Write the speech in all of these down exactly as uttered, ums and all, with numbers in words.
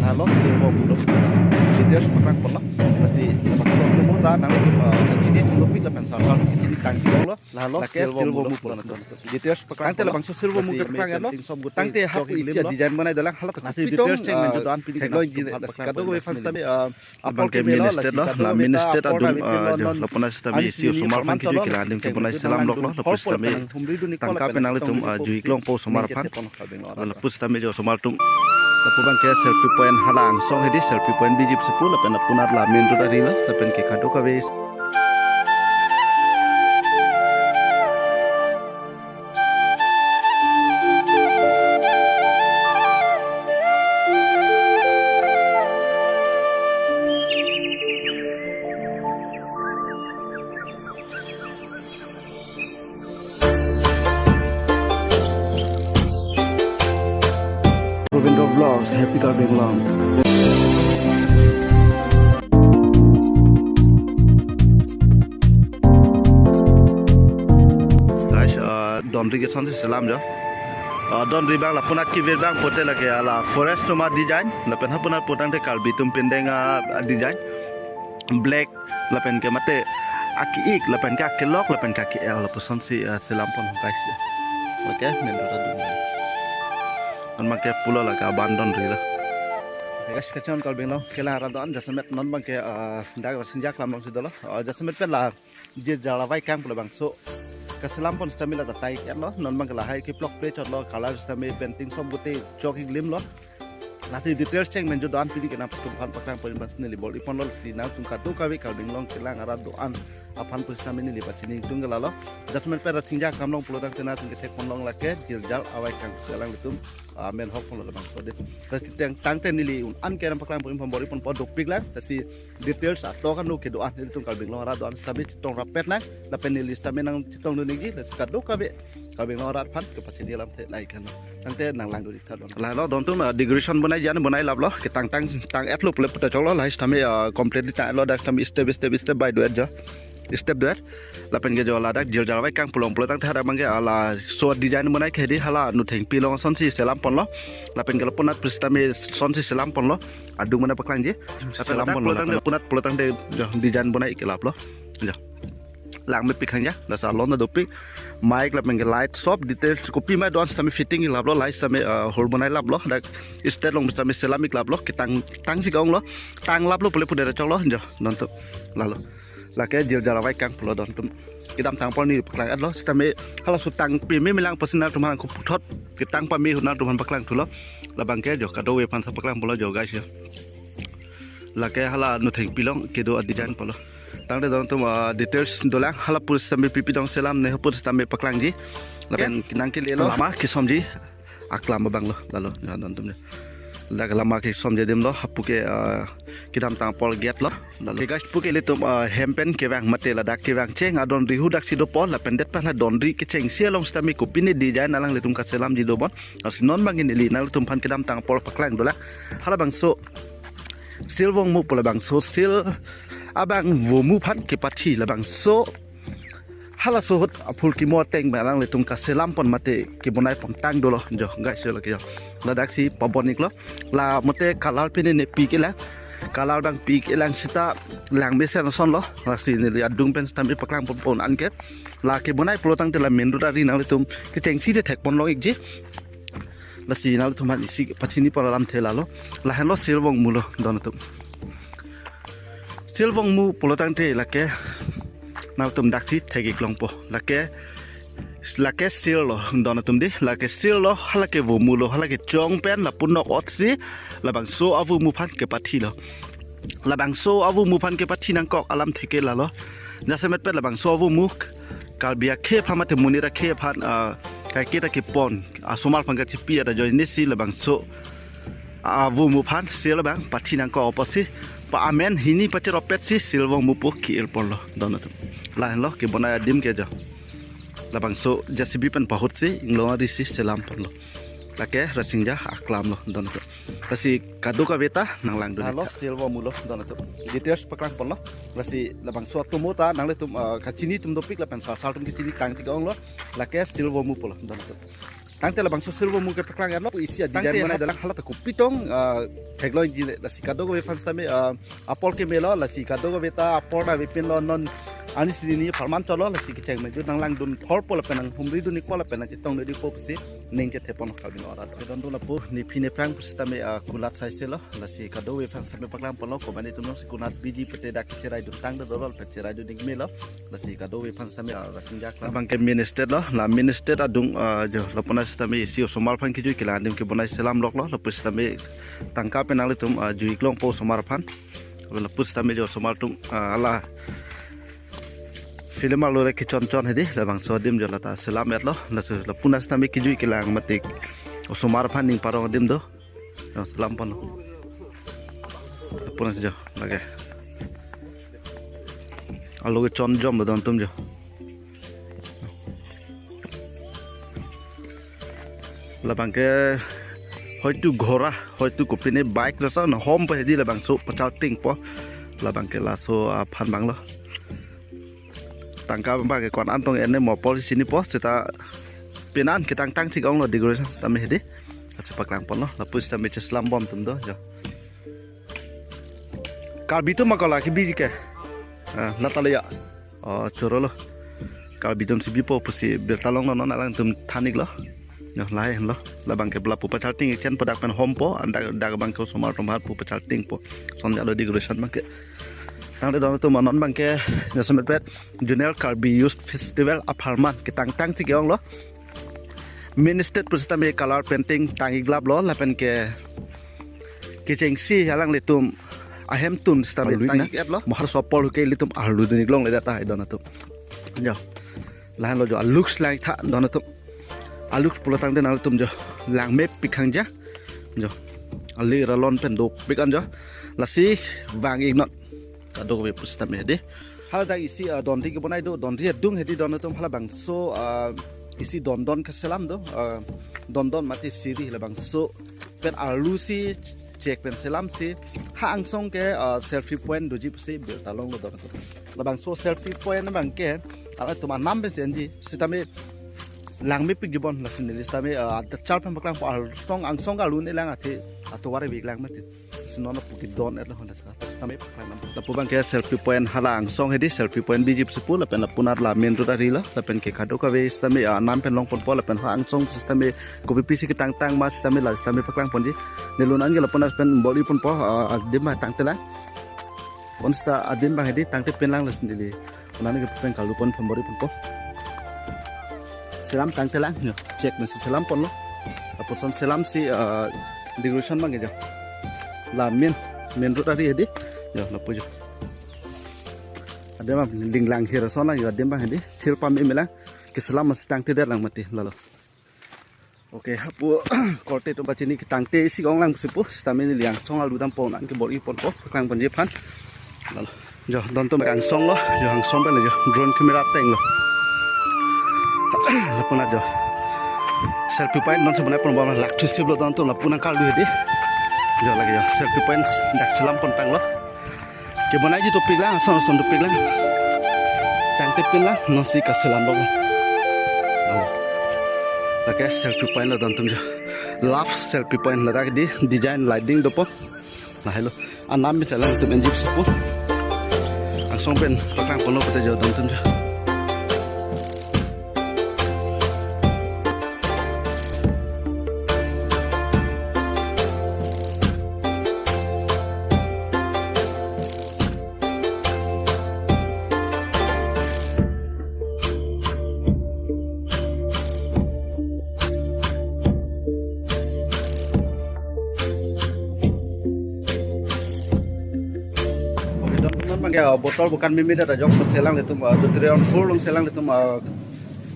Halo, Silvo Mulo. Details paklang ponlo. Lasi, labangso atomo ta, nang, uh, kachini tum dopik lapen sarkar kachini tang chiklo. Halo, lake Silvo Silvo Mulo. Mulo. Details paklang. Tangte labangso Silvo Mulo lasi paklang ya, no? Tangte hapu isi design bonai dolang, hala ta lasi pitong, details cheng, uh, menjo doan pini technology kena lasi kado kave fans tame, uh, apor abangke ke melo, minister lasi lo, kado la kave minister ta adum, apor kave ah, melo, jo, non lapu na sitame ani isi sini osomar aphan format kejui lo, kila lasi adim cheng kebonai menjo selam doan lok lo, dun lapu hor sitame penang thumri dun tangka iklo penang thumri dun iklo thumri dun pon iklo. Lapu sitame jo osomar atum. Lapu abangke selfie point hala angsong hedi selfie point bijip si pu lapen lapu nat la main road ari lo lapen ke kado kave. Rovindra Vlogs, Happy Karbi Anglong. Guys, uh, donri ke sonsi selam jo. Uh, donri abang lapu nat kevir abang pote lake hala forest atum adesign, lapen hapu nat potangte Karbi atum pindeng adesign. Black, lapen ke mate aki-ik, lapen ke akelok, lapen ke aki-el, lapuson si, eh, selam pon guys ya. Oke, main road adung. Non abangke pulo lake abang donri lo. Guys, kachinghon Karbi Anglong kelang arat doan, jasemet non abangke, eh, dak Rasinja aklam alongsi dolo. Eh, jasemet pen la Jirja Lavai Kang pu labangso kaselam pon sitame la tatai lo, non abangke lahai keplok ple chot lo, color sitame painting sob gute chok ik lim lo. Lasi details cheng menjo doan pini kena atum aphan paklang pon abang neli bor-i ponlo, lasi nangtum kado kave Karbi Anglong kelang arat doan aphan pusitame neli pachini tung ke lalo. Jasemet pen Rasinja aklam along pulotangte nangtum kethek pon long lake Jirja Lavai Kang si alanglitum, ah, men hok ponlo labangso de. Lasi tang, tangte neli un-an ke nangpaklang pon aphan bor-i ponpo dopik lang. Lasi details atok anu kedoan nelitum Karbi Anglong arat doan sitame chetong rapet nang, lapen neli sitame nangchetong dun nangji, lasi kado kave Karbi Anglong arat aphan kepachini alamthe lahai kan. Tangte nanglang dun ik tha don. Lahelo don atum, uh, decoration bonai jan bonai lap lo, ketang tang tang-et lo pule puta choklo, lahai sitame, uh, complete tang-et lo, dak sitame step step step by do-et jo. Step do-et. Lapen ke jo ladak Jirja Lavai Kang pu along pulotangte hadak abangke hala so design bonai ke hedi hala Nuthengpi along sonsi selam ponlo. Lapen ke lapu nat pusitame sonsi selam ponlo. Adung mana paklangji. Lapen selam ladak ponlo pulotangte lapen lapu nat pulotangte jo design bonai kelap lo. Jo. Lang mepik hang ja, dak salon ta dopik. Mic lapen ke light sob details kopima doan sitame fitting ik lap lo, light sitame, uh, hor bonai lap lo. Dak stage along sitame selam ik lap lo, ketang tangsi ke-ong lo. Tang lap lo pule pudet choklo jo. Don atum. Lalo. Lake Jirja Lavai Kang pulo don atum. Kedamtang apor neli paklang-et lo, sitame halaso tang peme melang pusi nangtum aphan ko puthot ketang pame ahut nangtum aphan paklang thulo. Labangke jo kado kave aphan sa paklang pulo jo guys ya. Lake hala Nuthengpi along kedo adesign pulo. Tangte don atum, ah, details dolang, hala pusitame pipi dong selam ne pusitame paklangji. Lapen nangkele lo lama kesomji aklam abang lo, lalo, ya, don atum ya. Dak lama kesomji adim lo, hapu ke, ah, kedamtang apor gate lo, lalo. Ke guys, puke ilitum, ah, hem pen kevang mate ladak kevang cheng adonri ahut daksi dopo, lapen det pen la donri kechengsi along sitame kopine design alanglitum kaselamji do bon. Lasi non abangke neli nanglitum aphan kedamtang apor paklang dolang. Halabangso Silvongmu pu labangso sil abang vomu aphan kepathi labangso. Halaso ahut aphurkimo ateng abang alanglitum kaselam pon mate kebonai pon tang dolo jo guys, jo lake jo. Ladaksi pabon ik lo. La mate color pine ne pi ik-elang. Color abang pi ik-elang sita lang mesen ason lo. Lasi neli adung pen sitame paklang pon pon anke. La kebonai pulotangte la main road ari nanglitum kechengsi de thek pon long ikji. Lasi nanglitum aphan isi pachini pon alamthe lalo. Lahenlo Silvongmu lo don atum. Silvongmu pulotangte lake nanglitum daksi thek ik longpo. Lake, lake sil lo don atum di. Lake sil lo, halake vomu lo, halake chong pen lapu nok otsi labangso avomu aphan kepathi lo. Labangso avomu aphan kepathi nangkok alamthe ke lalo. Jasemet pen labangso avomu Karbi akhei aphan mate monit akhei aphan, ah, kaiketa kepon asomar aphan kachipi ada join nesi labangso avomu aphan sil abang pathi nangkok apotsi pa amen hini pacheropetsi Silvongmu pu ke-ir ponlo don atum. Lahenlo kebonai adim ke jo. Labangso J C B pen pahutsi inglo arisi selam ponlo. Lake Rasinja aklam lo don atum. Lasi kadokave ta nanglang dun. Halo, Silvongmu lo don atum. Details paklang ponlo. Lasi labangso atomo ta nanglitum, ah, kachini atum dopik lapen sar sar atum kachini tang chik-ong lo. Lake Silvongmu pulo don atum. Tangte labangso silver moon kepaklang-etlo, isi a-design tangte bonai dalang hala ta kopi tong, ah, theklongji, lasi kadokave aphan sitame, ah, apor kemelo, lasi kadokave ta apor ta avepinlo, non anisini apharman cholo, lasi kecheng mejut nanglangdun thorpo lapen nanghumridun ikpo lapen nangchetongdun ikpo pusi ning chethe pon Karbi Anglong arat. Don do lapu nephi nephrang pusitame, ah, kulat saiselo, lasi kadokave aphan sitame paklang ponlo, komat atum jongsi kulat biji pute dak cheraidun tangte dolo lapen cheraidun ik melo. Lasi kadokave aphan sitame, ah, rasing jak la. Labang ke main stage lo, la main stage adung, ah, jo, lapu na sitame isi osomar aphan kejui kelang adim kebonai selam loklo, lapu sitame tangka pen nanglitum, ah, jui klongpo osomar aphan. Lapu sitame jo osomar atum, ah, hala film arlo le kechon chon hedi, labangso adim jo lata selam-etlo, laso lapu na sitame kejui kelang mate osomar aphan ning parong adim do. Jo, selam ponlo. Lapu na jo, lake. Arlo kechon jom lo don atum jo. Labang ke hoitu ghora, hoitu kopine bike lason hom pa hedi labangso pachartingpo. Labang ke laso aphan abang lo. Tangka abang ke ko-an an tong ene mo apor chinipo seta penan ketangtang chik onglo decoration sitame hedi. Lasi paklang ponlo, lapu sitame cheselam bom atum do jo. Karbi atum ma ko la kebiji ke? Ah, lata le ya. Oh, choro lo. Karbi atum si bipo pusi birta longlo, non alangtum than iklo. Jo, lahai henlo. Labang ke lapu pacharting ik chen pu dak pen hompo, an dak, dak abang ke osomar atum aphan pu pachartingpo. Sonja lo decoration abang ke. Tangte don atum non abang ke, jasemet pet Junior Karbi Youth Festival apharman ketangtang chik onglo. Main stage pusitame color painting tang ik lap lo lapen ke kechengsi alanglitum ahemtun sitame arlu tang ik-etlo. Mohar sopol ke ilitum arludun ik longle data hai don atum. Jo. Lahenlo jo a-looks langtha don atum. A-looks pulo tangte nanglitum jo langmepik hangja. Jo. Ali ralon pen dopik an jo. Lasi vang ik non. Kadokave pusitame hedi. Hala dak isi, ah, dondri kebonai do, dondri adung hedi don atum, halabangso, ah, isi dondon keselam do, ah, dondon mate siri halabangso pen arlu si chek pen selamsi ha angsong ke, ah, selfie point doji pusi birta longlo don atum. Labangso selfie point abang ke alangtum anam pensi enji sitame langmepik jibon, lasi neli sitame, ah, char pen paklangpo, angsong angsong arlu ne lang athe atovar vek lang mati. Si non lapu kedon-etlo honda sa. Sitame paklang nam. Lapu abang ke selfie point hala angsong hedi, selfie point biji pusi pu lapen lapu nat la main road ari lo lapen ke kadokave sitame, ah, nam pen long ponpo lapen ha angsong sitame kopi pisi ketangtang ma sitame la sitame paklang ponji. Neli non ke lapu nat pen bor-i ponpo, ah, adim ma tangte lang. Pon sita adim abang hedi tangte pin lang lasi neli. Nani ke pen kalu pon pembori pon po. Selam tangte lang, jo. Chek mesi selam ponlo. Lapuson selamsi, eh, decoration abang jo. La main, main road ari hedi. Jo, lapu jo. Adim abang linglang hir son lang jo, adim abang hedi. Thir pam imi lang. Keselam masi tangtedet lang mati lalo. Okay, hapu korte atum pachini ketangte isi ong lang pusi pu, sitame neli angsong arlu dampo, non ke bor-i ponpo, paklang ponji aphan. Lalo. Jo, don atum angsong lo, jo angsong pen jo, drone camera tenglo. Lapu nat jo. Selfie point non si bonai pon bom lak thu sip lo don atum lapu nang karlu hedi. Jo lake jo, selfie point dak selam pon tanglo. Kebonaiji dopik lang, ason ason dopik lang. Tangte pin lang, nonsi kaselam bom. Oh. Lake selfie point lo don atum jo. Love selfie point ladak di design lighting dopo. Lahelo. Anam bisa lang atum enji pusi pu. Angsong pen paklang ponlo pute jo don atum jo. Okay, don atum abang ke, uh, botol bukan mimi data jok selanglitum, uh, auditorium hall along selanglitum, uh,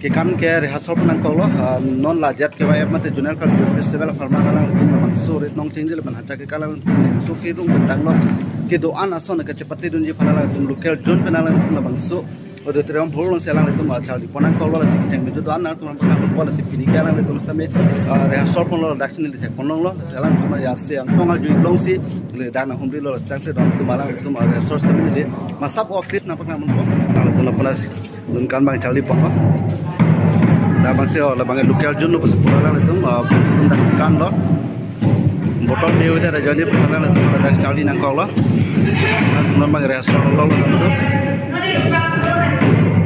kekan ke rehearsal pon nangkoklo, ah, non la jat ke wai mate Junior Karbi Festival apharman alangtum labangso rit nong chingji lapen hacha kekan alangtum so kerung bentanglo, kedo-an ason kachepatedunji aphan alangtum local June pen alangtum labangso auditorium hall alongsi alanglitum, ah, charli pon nangkoklo, lasi kecheng mejut do-an alangtum ram sa pon lasi pini ke alangtum sitame, ah, rehearsal ponlo, dak si neli thek pon longlo, lasi alangtum ya se angkong arju ik longsi le dak nanghumrilo, lasi dak si don atum alangtum, ah, rehearsal sitame neli masap o clip nangpaklang ponpo. Alangtum lapu nat si Nunkan abang charli pon lo. Labangsi, oh, labang local jun lo pusi pura alanglitum, ah, pusi tum dak si kan lo. Botol me udah ada jadi pesan alanglitum, ada dak charli nangkok lo. Alanglitum abang rehearsal lo lo lo.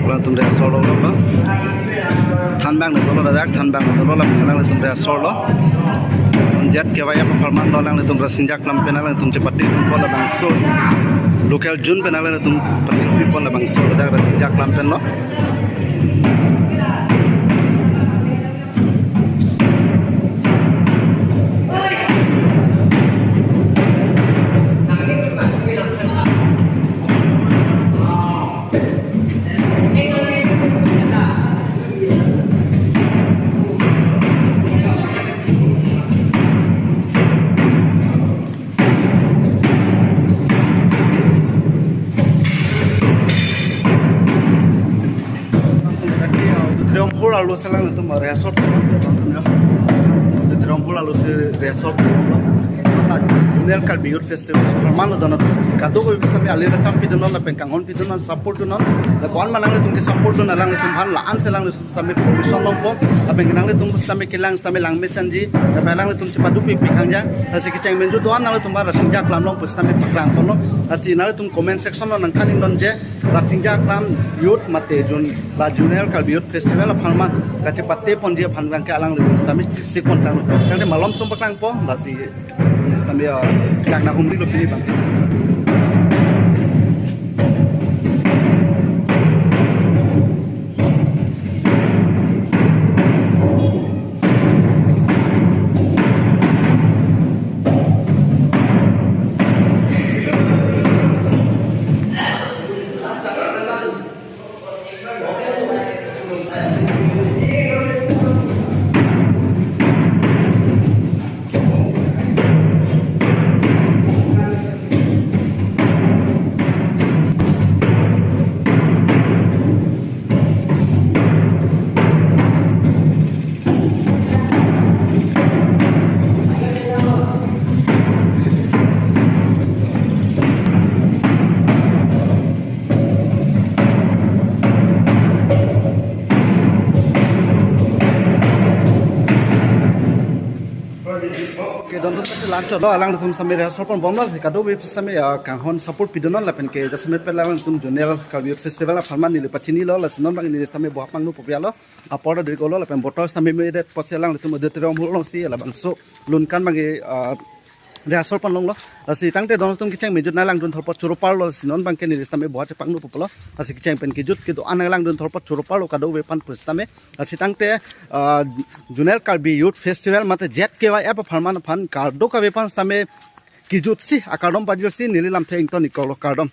Alanglitum rehearsal lo lo lo. Thanbang lo lo, ladak thanbang lo lo, labang alanglitum rehearsal lo. Jet K Y F apharman lo, alanglitum Rasinja Klam pen alanglitum chepatengpo labangso. Local jun pen alanglitum patengpipo labangso, ladak Rasinja Klam pen lo. Auditorium hall arlo si alanglitum rehearsal. Auditorium hall arlo si rehearsal. Juneyar Karbi Youth Festival apharman lo dono. Kadokave sitame alir acham pidun non, lapen kanghon pidun non, support dun non. La ko-an ma nanglitum ke support dun, alanglitum aphan la-an si alanglitum sitame permission longpo. Lapen nanglitum sitame kelang sitame langmesen ji. Lapen alanglitum chepadopikpik kangjang. Lasi kecheng menjut do-an nanglitum aphan Rasinja Klam along pusitame paklangponlo. Lasi nanglitum comment section lo nangthan-ik non je Rasinja Klam Youth mate jun la Juneyar Karbi Youth Festival apharman kachepateponji aphan abangke alanglitum sitame sikon tang. Tangte malom sum paklangpo, lasi sitame, ah, dak nahumri lo pini abang. Ke don tun pasi lanchot lo, alanglitum sitame rehearsal ponbomlo, si kadokave sitame, ah, kanghon support pidun non lapen ke jasemet pen alanglitum Juneyar Karbi Youth Festival apharman neli pachinilo, lasi non abang neli sitame boha pangno pupialo, apor adrik olo lapen botol sitame medet apotsi alanglitum auditorium hall along si labangso lunkan abangke, ah, rehearsal pon longlo. Lasi tangte don atum kecheng menjut nanglang dun thorpot choro parlo, lasi non abangke neli sitame boha chepangno pupialo. Lasi kecheng pen kejut kedo-an nanglang dun thorpot choro parlo kadokave aphan pusitame. Lasi tangte, ah, Juneyar Karbi Youth Festival mate J K Y F apharman aphan kadokave aphan sitame kejut si akardom pajirsi neli lamthe ington-ik koklo, kardom.